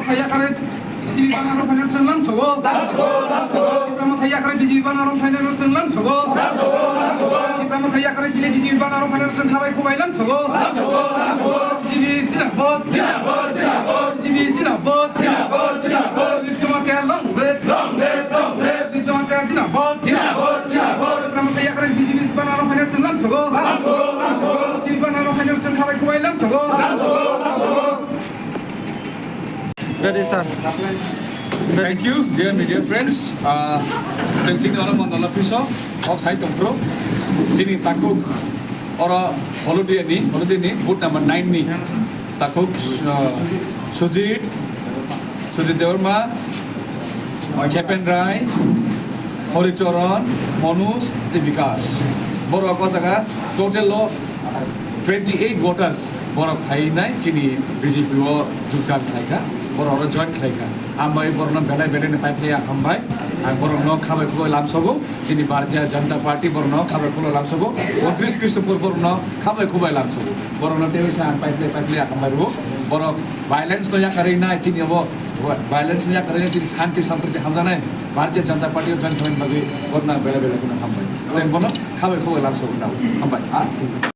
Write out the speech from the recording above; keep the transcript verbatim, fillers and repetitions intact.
Thai yakarwi B J P banner rok phainai chwng lam sogo. Tipra Motha yakarwi B J P banner rok phainai chwng lam sogo. Tipra Motha yakarwi chini B J P banner rok phainai chwng khabai khubai lam sogo. B J P zindabad. B J P zindabad. Lik Joma Kaya long live. Lik Joma Kaya zindabad. Tipra Motha yakarwi B J P banner rok phainai chwng lam sogo. B J P banner rok phainai chwng khabai khubai lam sogo. Ready, sir. Thank you, dear media friends. Ah, chwng chini oro mandal office o, o sai tongphuru. Chini takhuk oro Holudia ni, Holudia ni, booth number nine ni. Takhuk, ah, Sujit, Sujit Debbarma, Khepen Rai, Horicharan, Manoj, tei Bikash. Borok o jaga total o twenty eight voters borok phainai chini B J P o jogdan khlaikha, borok oro join khlaikha. Ambai borokno belai belai ni paiphlai hambai. Ang borokno khabai khubai lamsogo, chini Bharatiya Janata Party borokno khabai khubai lamsogo, untris Krishnapur borokno khabai khubai lamsogo. Borokno tei sa ang paiphlai paiphlai hambai rwo. Borok violence no yakarwi nai chini obo, violence no yakarwi nai chini shanti sampriti hamjaknai Bharatiya Janata Party o join khlaina bagwi borokno belai belai kheno hambai. Chwng bono khabai khubai lamsogo, hambai.